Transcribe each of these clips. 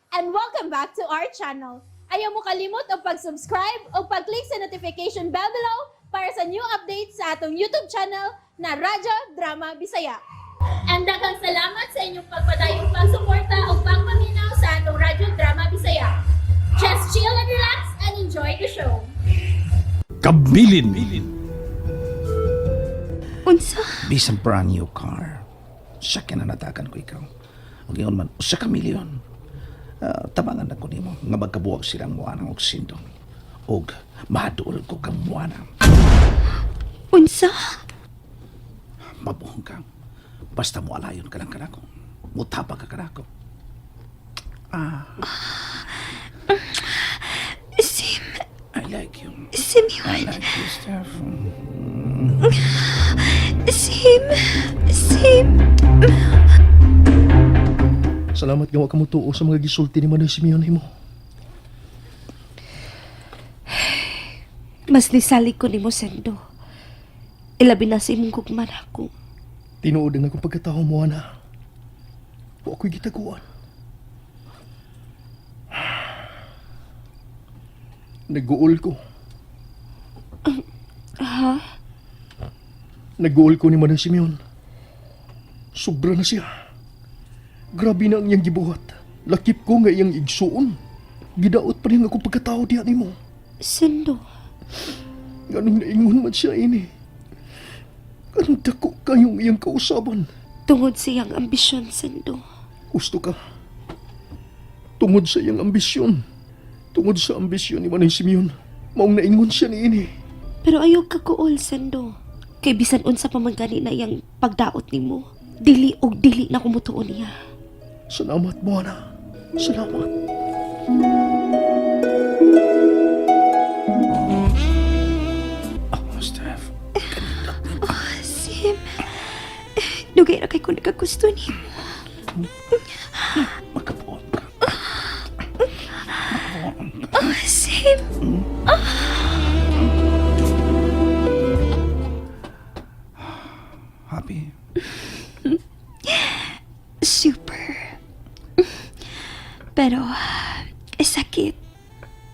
And welcome back to our channel. Ayaw mo kalimot og pag-subscribe o pag-click sa notification bell below para sa new updates sa atong YouTube channel na Radyo Drama Bisaya. And daghang salamat sa inyong pagpadayong pagsuporta o pagpaminaw sa atong Radyo Drama Bisaya. Just chill and relax and enjoy the show. Kabilin. Unsa? Bisan brand new car. Siya kinanatakan ko ikaw. Ug ingon man, 1 ka milyon. Tabangan na ko nimo nga magkabuwag silang muana og sindo. Og maduol ko kang muana. Unsa? Mabuhong ka. Basta mo alayon ka lang kanako. Mutapag ka kanako. Sim, I like you. I Simeon. like you, Steph. Sim, Sim. Salamat nga wa ka motuo sa mga gisulti ni Manoy Simeon nimo. Mas nisalig ko nimo, Sendo. Ilabi na sa imong gugma nako. Tinuod ang akong pagkatao mo, ana. Wa ko'y gitaguan. Nag-uol ko. Ha? Nag-uol ko ni Manoy Simeon. Sobra na siya. Grabe na ang iyang gibuhat. Lakip ko nga iyang igsuon. Gidaot pa niya ang akong pagkatao diha nimo. Sendo. Ganong naingon man siya ini. Ganong dako kayong iyang kausaban. Tungod sa iyang ambisyon, Sendo. Gusto ka. Tungod sa iyang ambisyon. Tungod sa ambisyon ni Manay Simeon. Maong naingon siya ni ini. Pero ayaw ka kuol, Sendo. Kay bisan unsa pa man gani na iyang pagdaot nimo. Dili og dili na kumutuo niya. Salamat, Moana. Salamat. Oh, Steph. Sim, dugay ra kay ko nagagusto nimo. Magkabuot ka. Oh, Sim. Happy? Super. Pero, sakit.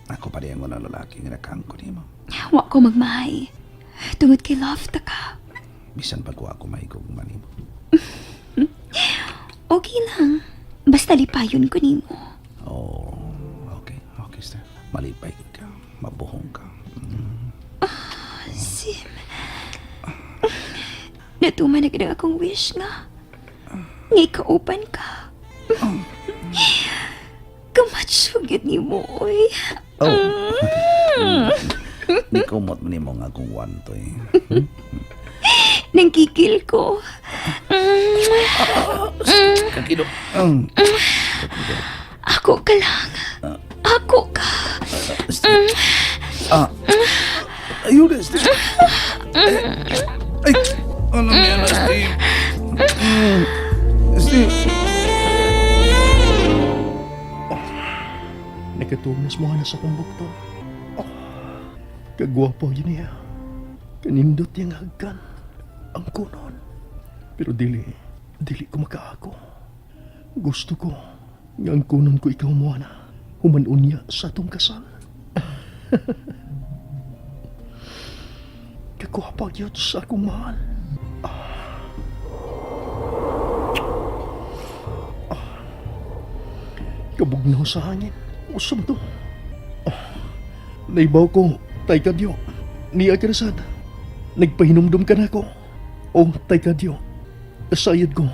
Ako pa rin ang unang lalaki nga nakangko nimo. Wa ko magmahay. Tungod kay love ta ka. Bisan pag wa ako mahigugma nimo. Okay lang. Basta lipayon ko nimo. Oh, okay. Okay, Steph. Malipay ka. Mabuhong ka. Sim. Natuman na gid ang akong wish nga. Nga ikauban ka. Kamacho gyud nimo, oy. Oh. Ni kumot mo nimo nga akong wanto eh. Nangkikil ko. Kakido. Ako ka lang. Ako ka. Ah. Ayun na, Steve. Ay, ano mo yan, Steve? Steve. Nakatuog na si Moana sa akong bukton. Oh, kagwapo yun niya. Kanindot niyang hagkan. Ang kunon. Pero dili, dili ko makaako. Gusto ko nga ang kunon ko ikaw, Moana. Human-on niya sa atong kasal. Kagwapo yun sa akong mahal. Ah. Ah. Kabugnaw sa hangin. Usam to. Naibaw ko, tay kadyo. Niya ka na sad. Nagpahinumdum ka na ako. O, tay kadyo. Sayad ko.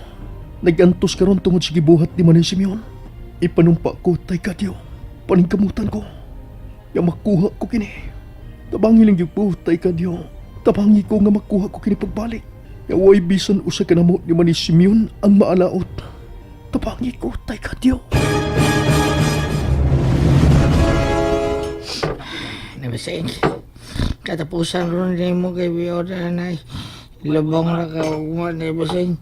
Nag-antos karon tungod sa gibuhat ni Manay Simeon. Ipanumpa ko, tay kadyo. Paningkamutan ko. Nga makuha ko kini. Tabangi lang gyud ko, tay kadyo. Tabangi ko nga makuha ko kini pagbalik. Nga way bisan usa ka namo ni Manay Simeon ang maalaot. Tabangi ko, tay kadyo. Nabasig. Katapusan ron din mo kay Biora na lubong na kaugma ni Basing.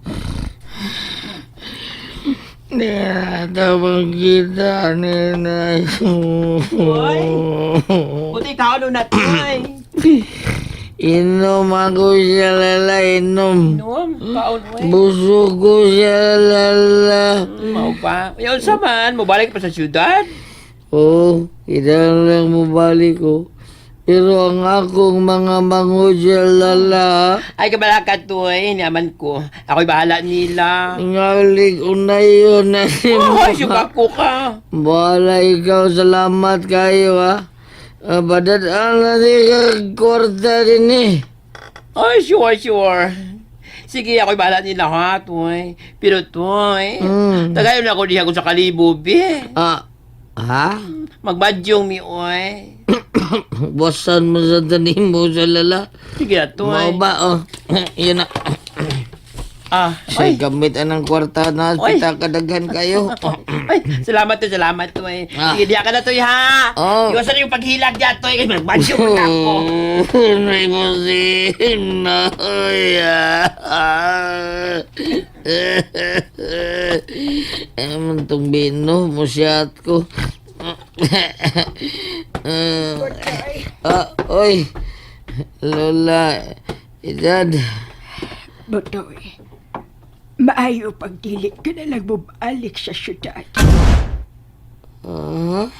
Di na ito magkita ni Nay. Uy! Buti ka ano na, Tay. Inom ako siya lala, inom. Inom, kaon oy. Busog ko siya lala. Mao pa. Yaw sa man, mobalik pa sa syudad. Oo, kailangan lang mabalik ko. Pero ang akong mga mangod siya lala, Ay kabalaka toy, niaman ko. Ako'y bahala nila. ngalik unay yun na Oh, suka ko ka. Bahala ikaw, salamat kayo ha. Ah, Badad-an na di ka kwarta din eh. Ay, sure, sure. Sige, ako'y bahala nila ha, toy. Pero toy, tagayon ako diha ko sa kalibo, be. Ah, ha? Magbadyong mi, oy. Basan mo sa tanim mo sa lala. Sige na, toy. Mao ba, oh. Yun na. Ah, Sa ay. gamit anang kwarta na, Oy. pita kadaghan kayo. Ay, salamat to, salamat to eh. Ah. Sige, diya ka na to, ha. Oh. Iwasan na yung paghilak diya to, eh. Magbadyong na ako. May busina. Ay, mantong bino, musyat ko. Ah, oy. Lola, edad. Butoy, maayo pagdili ka na lang bumalik sa syudad. Ah,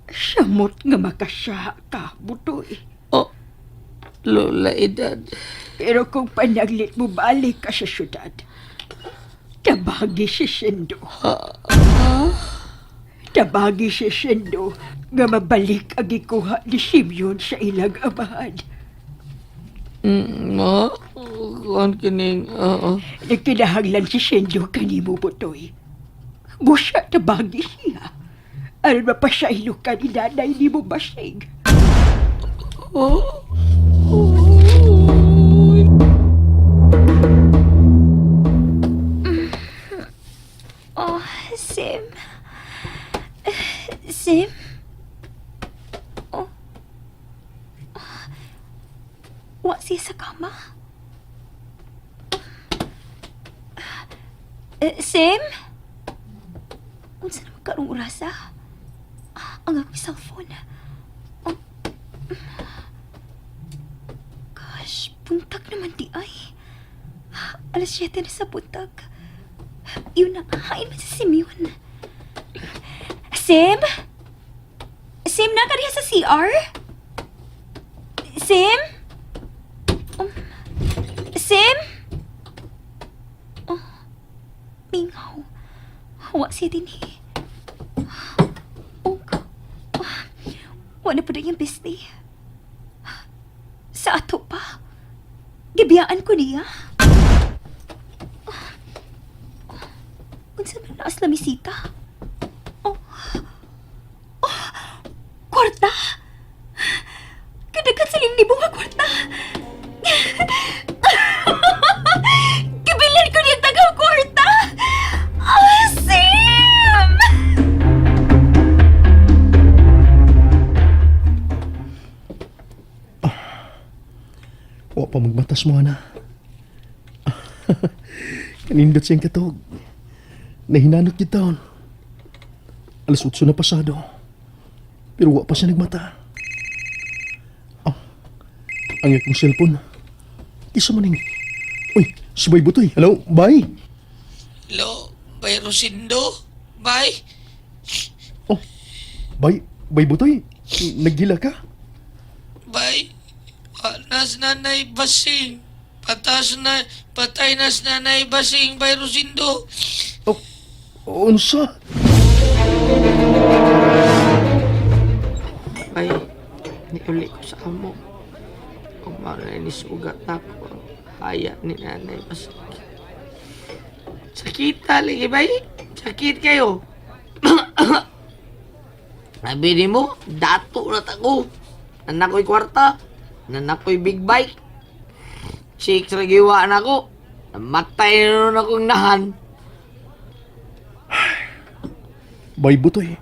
Samot nga makasya ka, Butoy. oh, Lola, edad. Pero kung panaglit mo balik ka sa syudad, tabagi si Sendo. Tabagi si Sendo nga mabalik ang gikuha ni Simeon sa ilang amahan. Ma, kuan kining, oo. Nagkinahanglan si Sendo kanimo, Butoy. Busa tabagi siya. Aron mapasaylo ka ni nanay ni mo basig. Oh. Oh, Sim. Sim? Oh. Wa siya sa kama? Eh, Sim? Unsa naman karong orasa? Ah, ang akong cellphone. Oh. Gosh, buntag naman di ay. Alas 7 na sa buntag. Yun na, hain man sa Simeon. Sim? Sim, na ka diha sa CR? Sim? Sim? Oh, mingaw. Wa siya din eh. Oh, wa na po na yung business. Sa ato pa. Gibiyaan ko niya. Unsa man naas lamisita? Oh. Oh. Kwarta. Kadaghan sa libo nga kwarta. Gibilan ko niyang tagang kwarta. Oh, Sam! Wa pa magmatas mo ana. Kanindot siyang katog. Nahinanot gid taon. Alas 8 na pasado. Pero wa pa siya nagmata. Ah, ang akong cellphone. Isa man ning. Uy, si Bay Butoy. Hello, bye. Hello, Bay Rosindo? Bay? Oh, bay, Bay Butoy. Naghila ka? Bay, nas nanay basing. Patas na, patay nas nanay basing, Bay Rosindo. Oh, unsa? Bay, niuli ko sa amo. Umara ni sugat ako ang haya ni nanay basing. Sakit lagi, bay. Sakit kayo. Sabi ni mo, dato na tako. Nanak ko'y kwarta. Nanak ko'y big bike. Chicks ragiwa na ko. Namatay na nun akong nahan. Bay Butoy.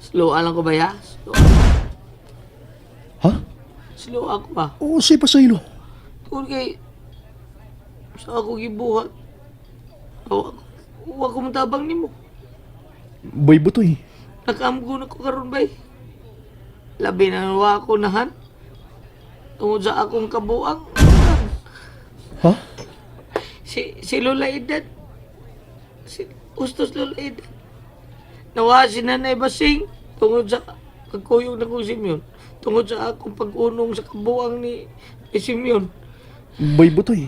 Slow lang ko ba ya? Slow. Ha? Slow ako ba? Oo, say pa sa ilo. Kung kay... Sa ako gibuhat. Wa ko matabang nimo. Bay Butoy. Nakaamgo na ko karon bay. Labi na wa ako nahan. Tungod sa akong kabuang. Ha? Si Lola Edad. Si Ustos Lola Edad. Nawa si Nanay Basing tungod sa pagkuyog na kong Simeon. Tungod sa akong pag-unong sa kabuang ni Simeon. Bay Butoy.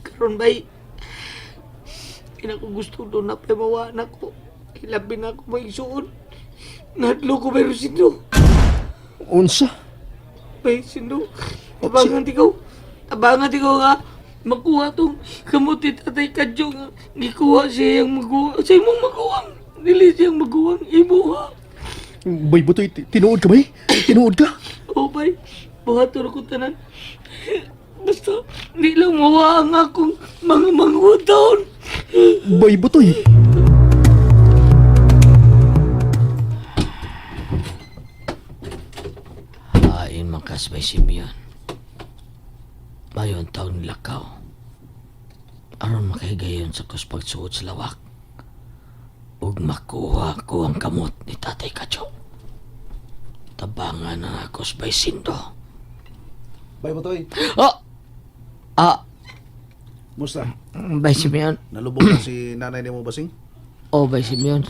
Karon bay, di na ko gusto doon na pamawa na ko. Ilabi na ako maigsuon. Nadlo ko bay Rosindo. Unsa? Bay Sindo, tabangan ti ko. Tabangan ti ko nga. Makuha tong kamuti tatay kadyo nga. Gikuha siya yung maguwang. Sa imong maguwang. Dili siyang maguwang. Imo ha. Bay Butoy, tinuod ka bay? Tinuod ka? Oh bay, buhaton ako tanan. Basta, di lang mawa ang akong mga mangutaon. Bay Butoy. Hain makas bay Simeon. Bayon taon nilakaw. Aron makahigayon sa kuspagsuot sa lawak. Ug makuha ko ang kamot ni Tatay Kadyo. Tabangan na ako sa bay Sindo. Bay Butoy, Oh! Ah, musta? Bay Simeon. Nalubog na si nanay nimo basing? Oh, Bay Simeon.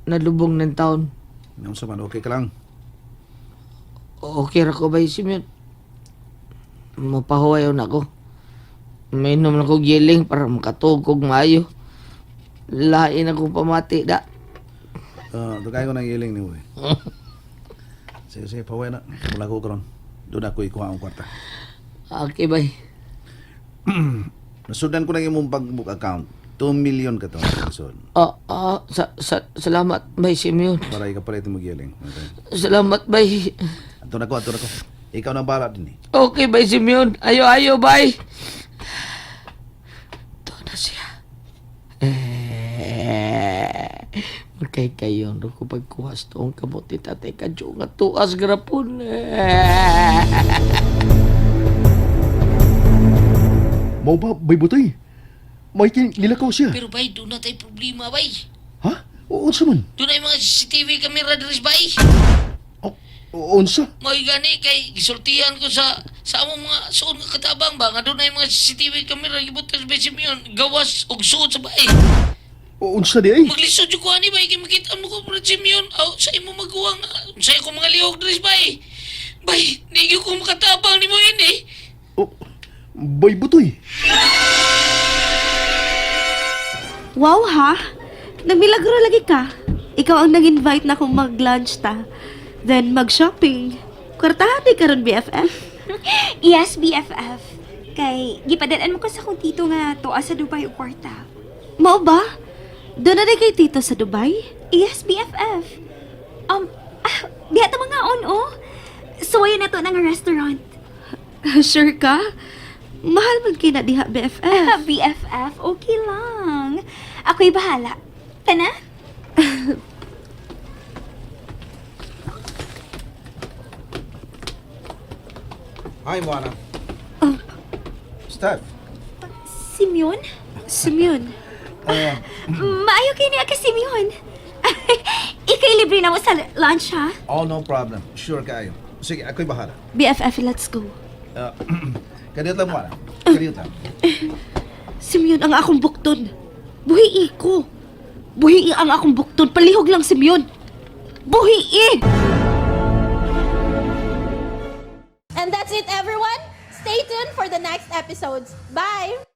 Nalubong ng taon. Unsa man, okay ka lang? Okay ra ko Bay Simeon. Mapahuwayon ako. Mainom na kog yeling para makatuog kog maayo. Lain akong pamati da. Dugay ko ng iling ni eh. Sige, sige, paway na. Mula ko karon. Doon ako ikuha ang kwarta. Okay, bay. Nasudan ko na imong bankbook account. 2 million ka to. Lisod. Ah, ah, sa, salamat, Bay Simeon. Para ikapalit mo giling. Okay. Salamat, bay. Ato na ko, ato na ko. Ikaw na bahala din eh. Okay, Bay Simeon. Ayo, ayo, bay. Ito na siya. Eh, magkay kayo no ko pagkuha sa tuong kamuti tatay kadyo nga tuas grapon. Eh. Mao ba, Bay Butoy? May nilakaw siya. Pero bay, doon na tayo problema, bay. Ha? Unsa man? Doon ay mga CCTV camera dres, bay. Oh, unsa? May gani kay gisultihan ko sa among mga suod nga katabang ba nga doon ay mga CCTV camera gibutas bay Simeon gawas og suod sa bay. Unsa di ay? Maglisod jud ko ani bay kay makita mo ko Brad Simeon aw sa imo maguwang sa akong mga lihok dres bay. Bay, di gyud ko makatabang nimo ini. Oh, Bay Butoy. Wow ha! Nagmilagro lagi ka. Ikaw ang nag-invite na akong mag-lunch ta. Then mag-shopping. Kwartahan di karon BFF. Yes, BFF. Kay gipadalan mo ko sa akong tito nga tuwa sa Dubai og kwarta. Mao ba? Doon na kay tito sa Dubai? Yes, BFF. Ah, diha ta mga on, oh. Suwayan na to ng restaurant. Sure ka? Mahal man kay na diha BFF. BFF, okay lang. Ako'y bahala. Tana? Hi, Moana. Steph. Simeon? Simeon. Maayo kay niya ka, Simeon. Ikay libre na mo sa lunch, ha? Oh, no problem. Sure kayo. Sige, ako'y bahala. BFF, let's go. Kadiyot lang, Moana. Kadiyot lang. Simeon, ang akong bukton. Buhi ko. Buhi ang akong bukton. Palihog lang, Simeon. Buhi! And that's it, everyone. Stay tuned for the next episodes. Bye!